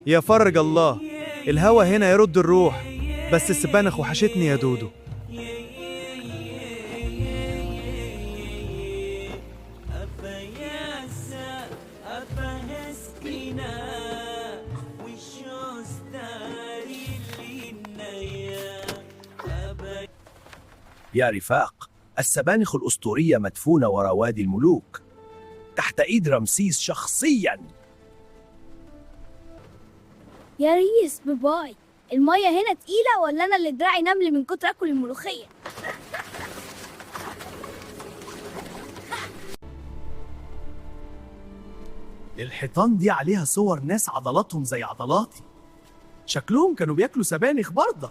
يا فرج الله، الهوا هنا يرد الروح، بس السبانخ وحشتني يا دودو. يا رفاق، السبانخ الأسطورية مدفونة وراء وادي الملوك تحت إيد رمسيس شخصياً. يا ريس بباي، المية هنا تقيلة ولا أنا اللي دراعي نمل من كتر أكل الملوخية؟ الحيطان دي عليها صور ناس عضلاتهم زي عضلاتي، شكلهم كانوا بياكلوا سبانخ برضه.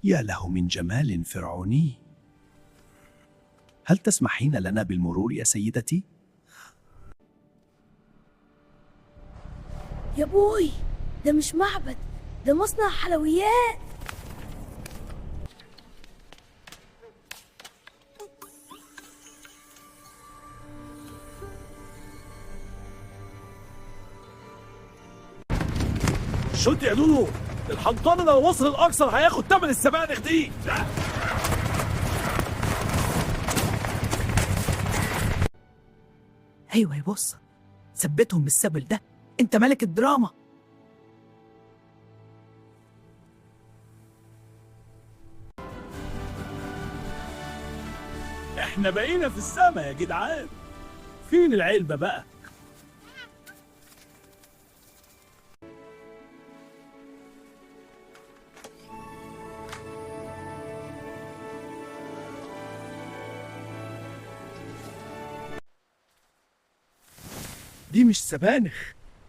يا له من جمال فرعوني. هل تسمحين لنا بالمرور يا سيدتي؟ يا بوي، ده مش معبد، ده مصنع حلويات. شد يا دودو، الحنطان لو وصل الاقصر هياخد تمن السبانخ دي. ايوه يا بص، ثبتهم بالسبل ده، انت ملك الدراما. احنا بقينا في السما يا جدعان، فين العلبة بقى؟ دي مش سبانخ،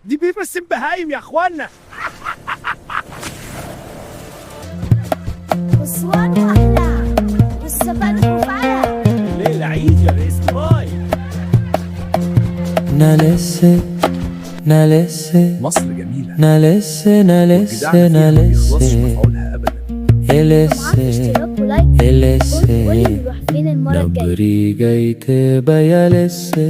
دي بيبسم بهايم يا اخوانا. أسوان أحلى والسبانخ مفعلة. الليلة عيد يا ريس باي. نالesse نالesse مصر جميلة، نالesse نالesse والجدعان فيها ما بيخلصش نالesse مفعولها أبدا. معاك الesse اشتراك ولايك، الesse قولي نروح فين المرة الجاية. نبري جيت بيالesse.